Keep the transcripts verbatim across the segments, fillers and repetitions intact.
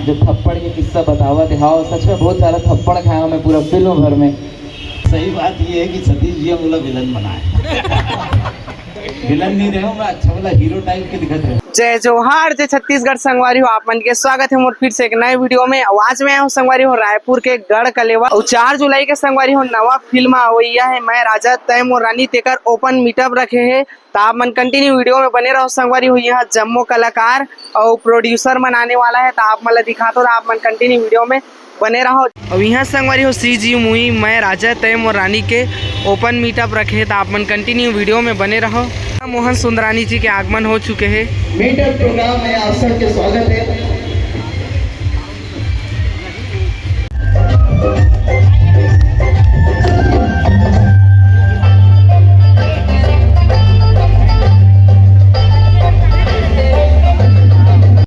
जो थप्पड़ के किस्सा बतावत हे, हाँ, सच में बहुत सारा थप्पड़ खाया हूँ मैं पूरा फिल्म भर में। सही बात ये है कि सतीश जी हम लोग विलन बनाए। विलन नहीं रहे, मैं अच्छा वाला हीरो टाइप के दिखत रहे। जय जोहार, जय छत्तीसगढ़ संगवारी हो, आप मन के स्वागत है मोर फिर से एक नए वीडियो में। अउ आज मैं आया हूँ संगवारी हो रायपुर के गढ़ कलेवा। अउ चार जुलाई के संगवारी हो नवा फिल्म अवैया है मैं राजा तय मोर रानी, तेकर ओपन मीटअप रखे है। त आप मन कंटिन्यू वीडियो में बने रहो संगवारी हो। यहाँ जम्मो कलाकार अउ प्रोड्यूसर मन आने वाला है, त आप मन ला दिखात हो, त आप मन कंटिन्यू वीडियो में बने रहो। अउ यहाँ संगवारी हो सी जी मूवी मैं राजा तय मोर रानी के ओपन मीटअप रखे हे, त आप मन कंटिन्यू वीडियो में बने रहो। मोहन सुंदरानी जी के आगमन हो चुके हैं। मीटअप प्रोग्राम में आप सबके स्वागत है।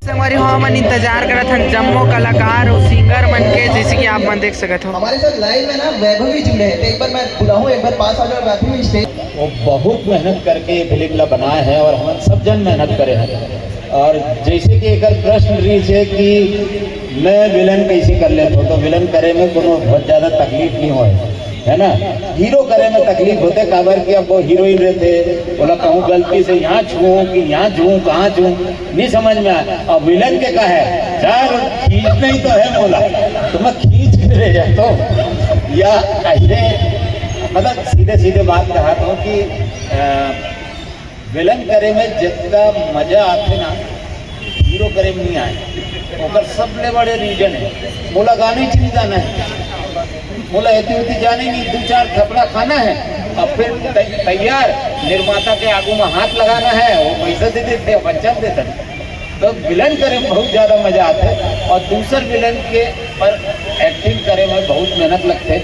संगवारी हो, हमन इंतजार करत हन जम्मो कलाकार अउ सिंगर मन के, जैसे कि आप मन देख सकत हो। हमारे साथ लाइव में ना वैभवी जुड़े हैं, तो एक बार मैं बुलाऊं, एक बार पास आ जाओ वैभवी स्टेज। वो बहुत मेहनत करके ये फिल्म ला बनाए हैं और हमन सब जन मेहनत करे हैं। और जैसे कि एक प्रश्न रही है कि मैं विलन कैसे कर लेता हूँ, तो विलन करे में कोनो बहुत ज्यादा तकलीफ नहीं होए, है ना। हीरो करे में तकलीफ होते, काबर कि अब वो हीरोइन रहते, बोला कहूँ गलती से यहाँ छुओं कि यहाँ छुओं, कहाँ छुओं, नहीं समझ में आए। अब विलन के का है, चार खींचना ही तो है बोला, तो मैं खींच के ले जाता हूँ। या ऐसे, मतलब सीधे सीधे बात कहा था कि अ, विलन करे में जितना मजा आथे ना, हीरो करे में नहीं आए। ओकर सबले बड़े रीजन है, मोला गाने च नहीं गाना है, मोला एती उती जाने नहीं, दो चार थपड़ा खाना है, अब फिर तै-, तैयार निर्माता के आगू में हाथ लगाना है, वो पैसा दे देते, अपन चल देते। तो विलन करे में बहुत ज्यादा मजा आता है और दूसर विलन के पर एक्टिंग करे में बहुत मेहनत लगते।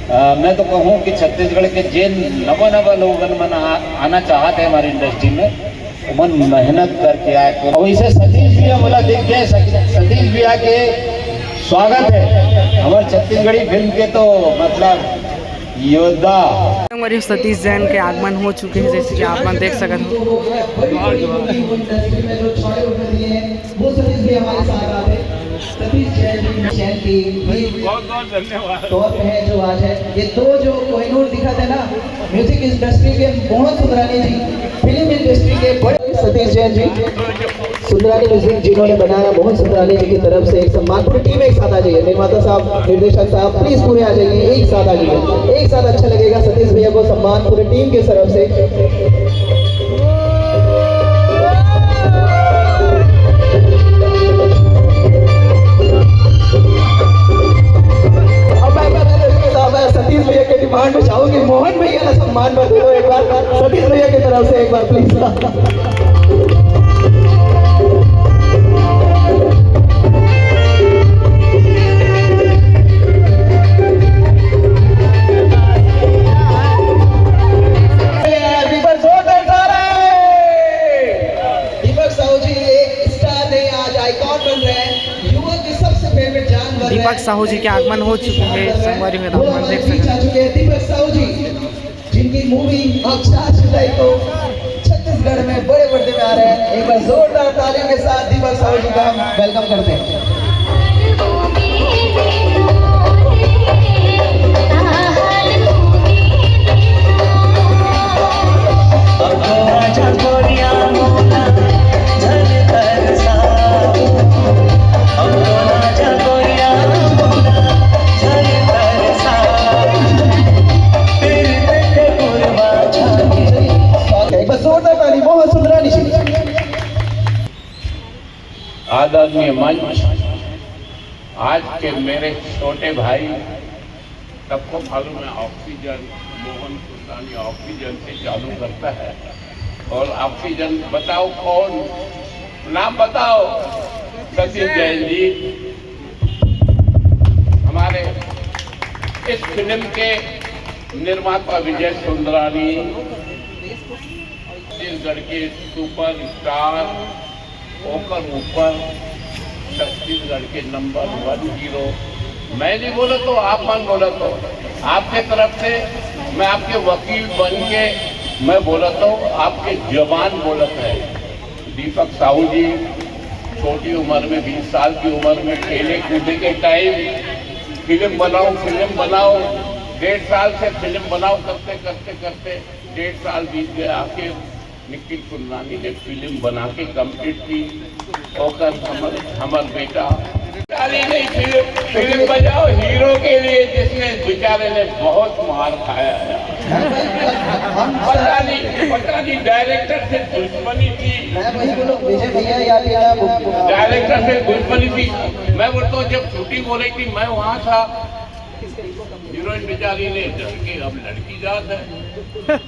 अ, मैं तो कहूँ कि छत्तीसगढ़ के जे नवा नवा लोगन मन आ, आना चाहत है हमारी इंडस्ट्री में, उमन मेहनत करके आए। और इसे सतीश भैया बोला दिख गए, सती-, सतीश भैया के स्वागत है हमारे छत्तीसगढ़ी फिल्म के, तो मतलब योद्धा। हमारे सतीश जैन के आगमन हो चुके हैं, जैसे कि आप मन देख सकते हो। वो सतीश भी हमारे साथ आते हैं। सतीश जैन जी, जैन की भी बहुत बहुत धन्यवाद। तौर पे है जो आज है। ये दो जो कोहिनूर दिखा थे ना, म्यूजिक इंडस्ट्री के मोहन सुंदरानी जी, फिल्म इंडस्ट्री के बड़े सतीश जैन जी, सुंदरानी म्यूजिक जिन्होंने बनाया, मोहन सुंदरानी जी की तरफ से एक सम्मान। पूरी टीम एक साथ आ जाइए, निर्माता साहब, निर्देशक साहब, प्लीज पूरे आ जाइए, एक साथ आ जाइए, एक साथ अच्छा लगेगा। सतीश भैया को सम्मान पूरी टीम की तरफ से। अब मैं, मैं, मैं, मैं, मैं सतीश भैया के डिमांड में चाहूंगी, मोहन भैया का सम्मान कर दो एक बार, सतीश भैया की तरफ से एक बार प्लीज। दीपक साहू जी एक स्टार नहीं, आज आइकॉन बन रहे हैं, युवा की सबसे फेवरेट जान बन रहे हैं। दीपक साहू जी के आगमन हो चुके हैं, संगवारी हो, आप मन देख सकते हैं। आ चुके हैं दीपक साहू जी, जिनकी मूवी अब चार जुलाई को छत्तीसगढ़ में बड़े पर्दे में आ रहे हैं। एक बार जोरदार तालियों के साथ दीपक साहू जी का हम वेलकम करते हैं। एक बार जोरदार ताली, बहुत सुंदर। आदरणीय मंच, आज के मेरे छोटे भाई, सबको मालूम है ऑक्सीजन, मोहन सुल्तानी ऑक्सीजन से चालू करता है। और ऑक्सीजन बताओ कौन, नाम बताओ, सतीश जैन जी। हमारे इस फिल्म के निर्माता विजय सुंदरानी, छत्तीसगढ़ के सुपरस्टार, ओकर ऊपर छत्तीसगढ़ के नंबर वन हीरो। मैं नहीं बोलत हों, आप मन बोलत हो। आपके तरफ से मैं आपके वकील बन के मैं बोलत हों, आपके जबान बोलत है। दीपक साहू जी, छोटी उम्र में, बीस साल की उम्र में खेले कूदे के टाइम फिल्म बनाओ, फिल्म बनाओ, डेढ़ साल से फिल्म बनाओ, करते करते करते डेढ़ साल बीत गया। आखिर निखिल कुंदानी ने फिल्म बना के कंप्लीट की। ओकर हमर, हमर बेटा, खाली नहीं, फिल्म, फिल्म बजाओ हीरो के लिए, जिसने बेचारे ने बहुत मार खाया है। पता नहीं, पता नहीं डायरेक्टर से दुश्मनी थी। मैं वही बोलूं, विजय भैया या फिर डायरेक्टर से दुश्मनी थी। मैं बोलता हूँ, जब शूटिंग हो रही थी, मैं वहां था। हीरोइन बेचारी ने डर के, अब लड़की जात है,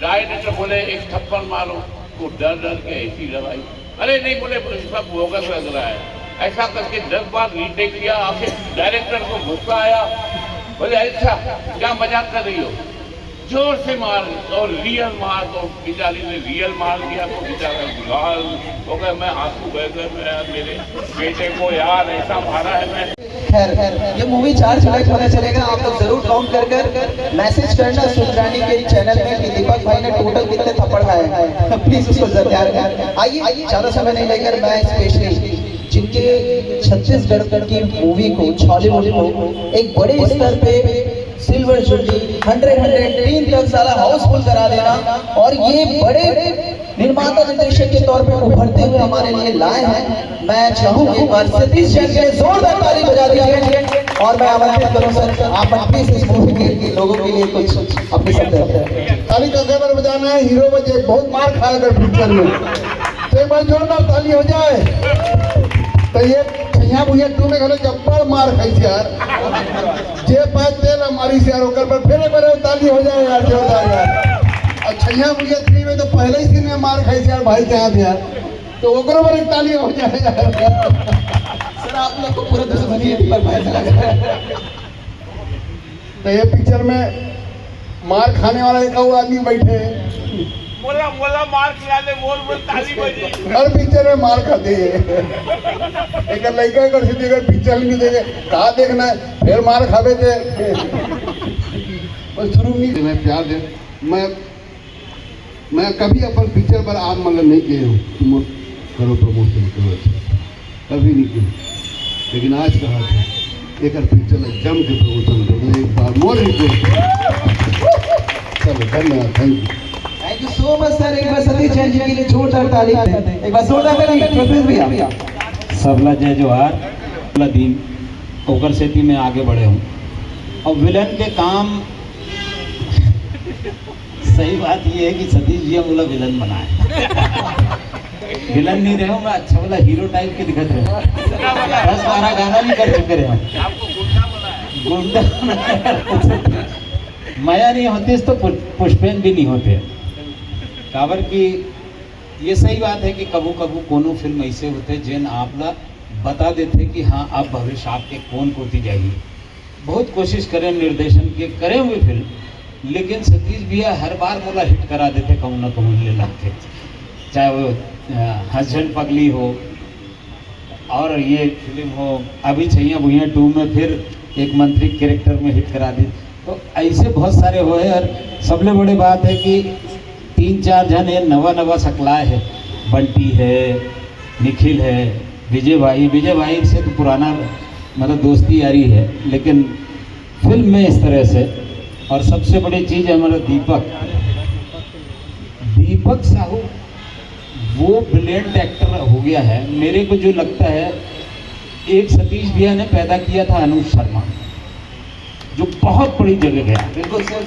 डायरेक्टर बोले, "एक थप्पड़ मारो।" वो डर डर के ऐसी लगाई। "अरे नहीं," बोले, "सब बोगस लग रहा है।" ऐसा करके दस बार रीटेक किया। आखिर डायरेक्टर को गुस्सा आया, बोले, "अच्छा, क्या मजाक कर रही हो?" जोर से मार, और रियल मार, तो बेचारी ने रियल मार दिया, तो बेचारा गुलाल हो गया। मैं आंसू बह गए, मैं, "यार, मेरे बेटे को, यार, ऐसा मारा है।" मैं खैर, ये मूवी चार जुलाई को पता चलेगा। आप लोग जरूर काउंट कर कर मैसेज करना सुंदरानी के चैनल में कि दीपक भाई ने टोटल कितने थप्पड़ खाए हैं। प्लीज उसको जरूर ध्यान रखें। आइए, ज्यादा समय नहीं लेकर मैं स्पेशली जिनके छत्तीसगढ़ की मूवी को, छॉलीवुड को एक बड़े स्तर पे सिल्वर जुबली, हंड्रेड हंड्रेड तीन तक साला हाउसफुल करा देना और ये बड़े निर्माता निर्देशक के तौर पे उभरते हुए हमारे लिए लाए हैं। मैं चाहूंगा एक बार सतीश जैन के लिए जोरदार ताली बजा दीजिए और मैं आमंत्रित करूं सर, आप प्लीज इस मूवी के लोगों के लिए कुछ अपने शब्द रखें। ताली का गबर बजाना है, हीरो बजे बहुत मार खाया कर पिक्चर में, तो एक बार जोरदार ताली हो जाए। तो ये छैया भुइया टू में घलो जब्बर मार खाई थी यार। जे पाए तेल हमारी से यार, ओकर पर फिर एक बार ताली हो जाए यार, जोरदार यार। और छैया भुइया थ्री में तो पहले ही सीन में मार खाई थी यार भाई के हाथ यार, तो ओकरो पर एक ताली हो जाए यार। सर, आप लोग को पूरा दुश्मनी है दीपक भाई से लग रहा है। तो ये पिक्चर में मार खाने वाला एक और आदमी बैठे हैं। मोला, मोला मार खिला दे, मोर, मोर ताली बजी। हर पिक्चर में मार खाते हैं। एक लड़का कर सीधे कर पिक्चर नहीं देखे, कहा देखना है, फिर मार खावे थे। बस शुरू नहीं देना, प्यार दे। मैं, मैं कभी अपन पिक्चर पर आप मतलब नहीं कहे हूँ कि मत करो, प्रमोशन करो, अच्छा। कभी नहीं किया, लेकिन आज कहा था, एक बार पिक्चर ला जम के प्रमोशन कर दो, एक बार मोर रिक्वेस्ट। चलो, धन्यवाद, thank you. Thank you so much sir. एक बार सतीश जैन जी के लिए जोरदार ताली, एक बार जोरदार ताली पृथ्वी भैया। सबला जय जोहार। सबला दिन ओकर सेती मैं आगे बढ़े हूँ। और विलन के काम, सही बात ये है कि सतीश जी मोला विलन बनाए। विलन नहीं रहे हो, मैं अच्छा वाला हीरो टाइप के दिखत रहे। दस बारह गाना भी कर चुके रहे हो। गुंडा बनाया। मया नहीं होती तो पुष-, पुष्पेन भी नहीं होते। काबर कि ये सही बात है कि कभू कभू कोनो फिल्म ऐसे होते जेन आप ला बता देते कि हाँ, अब भविष्य आपके कोन कोती जाही। बहुत कोशिश करे निर्देशन के, करे हुए फिल्म, लेकिन सतीश भैया हर बार मोला हिट करा देते कहूँ ना कहूँ ले लाके, चाहे वो, अ, हंस झन पगली हो, और ये फिल्म हो, अभी छैया भुइया टू में फिर एक मंत्री कैरेक्टर में हिट करा दी। तो ऐसे बहुत सारे हुए। और सबले बड़ी बात है कि तीन चार जन ये नवा नवा सकलाए है, बंटी है, निखिल है, विजय भाई। विजय भाई से तो पुराना मतलब दोस्ती यारी है, लेकिन फिल्म में इस तरह से। और सबसे बड़ी चीज है हमारा दीपक, दीपक साहू वो ब्रिलियंट एक्टर हो गया है। मेरे को जो लगता है, एक सतीश भैया ने पैदा किया था अनुज शर्मा, जो बहुत बड़ी जगह गया। बिल्कुल सर।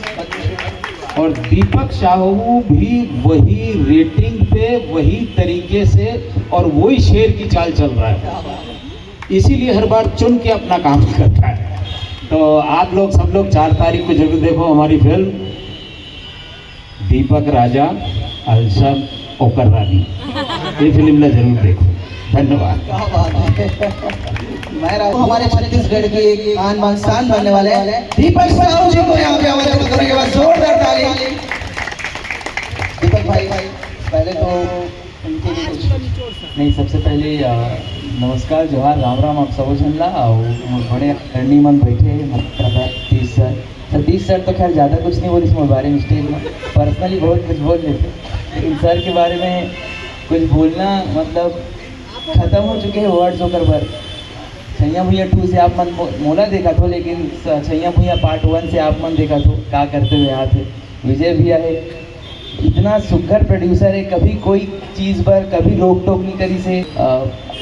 और दीपक साहू भी वही रेटिंग पे, वही तरीके से और वही शेर की चाल चल रहा है, इसीलिए हर बार चुन के अपना काम करता है। तो आप लोग, सब लोग चार तारीख को जरूर देखो हमारी फिल्म दीपक राजा अलसम ओकर रानी। ये फिल्म ला जरूर देखो। धन्यवाद। क्या बात है। मैं राहुल, हमारे छत्तीसगढ़ की एक आन बान शान बनने वाले हैं दीपक साहू जी को यहाँ पे आमंत्रित करेंगे। बस जोरदार ताली। दीपक भाई, पहले तो उनके लिए कुछ। नहीं, सबसे पहले, अ, नमस्कार, जोहार, राम राम आप सबो झन ला। और बड़े आदरणीय मन बैठे हैं, मतलब, सतीश सर, सतीश सर तो खैर ज़्यादा कुछ नहीं बोले इसके बारे में, स्टेज में पर्सनली बहुत कुछ बोल लेते, लेकिन सर के बारे में कुछ बोलना, मतलब, खत्म हो चुके हैं वर्ड्स ओकर बर। छैया भुइयां टू से आप मन मो-, मोला देखा थो, लेकिन स-, छैया भुइयां पार्ट वन से आप मन देखा थो का करते हुए आते। विजय भैया है, इतना सुघर प्रोड्यूसर है, कभी कोई चीज पर कभी रोक टोक नहीं करी से। अ,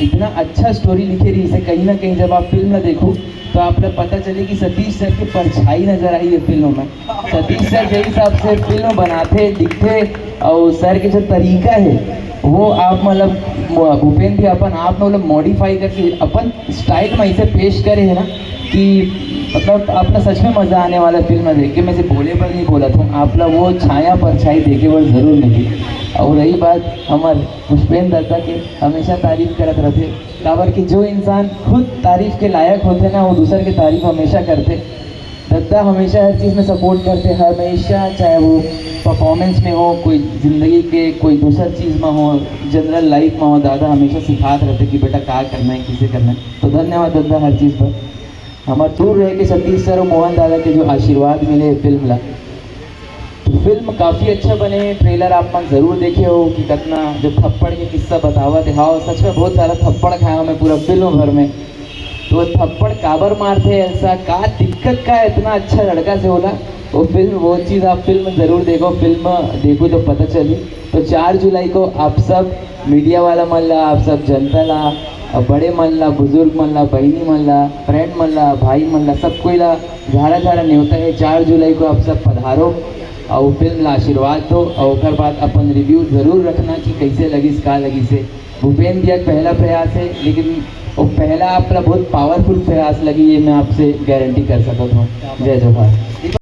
इतना अच्छा स्टोरी लिखे रही से, कहीं ना कहीं जब आप फिल्म ना देखो तो आप लोग पता चले कि सतीश सर की परछाई नजर आई है फिल्म में। सतीश सर जैसे हिसाब से फिल्म बनाते, लिखते और सर के जो तरीका है वो आप मतलब भूपेंद्र जी अपन आप मतलब मॉडिफाई करके अपन स्टाइल में इसे पेश करे है ना कि मतलब अपना सच में मजा आने वाला फिल्म देख के। मैं से बोले पर नहीं बोला था, आप लोग वो छाया परछाई देखे बर जरूर मिली। और रही बात हमार पुष्पेंद्र दत्ता के, हमेशा तारीफ करत रहते, काबर कि जो इंसान खुद तारीफ के लायक होते ना वो दूसर के तारीफ हमेशा करते। दद्दा हमेशा हर चीज़ में सपोर्ट करते, हमेशा, चाहे वो परफॉर्मेंस में हो, कोई जिंदगी के कोई दूसर चीज़ में हो, जनरल लाइफ में हो, दादा हमेशा सिखात रहते कि बेटा का करना है, किसे करना है। तो धन्यवाद दद्दा हर चीज़ पर। हमार दूर रह के सतीश सर और मोहन दादा के जो आशीर्वाद मिले फिल्म ला, तो फिल्म काफ़ी अच्छा बने। ट्रेलर आप मन जरूर देखे हो कि कितना जो थप्पड़ के किस्सा बतावत है। हाँ, सच में बहुत सारा थप्पड़ खाया मैं पूरा फिल्म भर में। तो वो थप्पड़ काबर मारते हैं, ऐसा का दिक्कत का है, इतना अच्छा लड़का से बोला। वो फिल्म, वो चीज़ आप फिल्म जरूर देखो, फिल्म देखो तो पता चली। तो चार जुलाई को आप सब मीडिया वाला मन ला, आप सब जनता ला, बड़े मन ला, बुजुर्ग मन ला, बहिनी मन ला, फ्रेंड मन ला, भाई मन ला, सब कोई ला झारा झारा न्योता है। चार जुलाई को आप सब पधारो और फिल्म ला आशीर्वाद दो और ओकर बाद अपन रिव्यू जरूर रखना कि कैसे लगिस, का लगिस है। भूपेंद्र भैया के पहला प्रयास है, लेकिन वो पहला आपका बहुत पावरफुल प्रयास लगी, ये मैं आपसे गारंटी कर सकता हूँ। जय जोहार।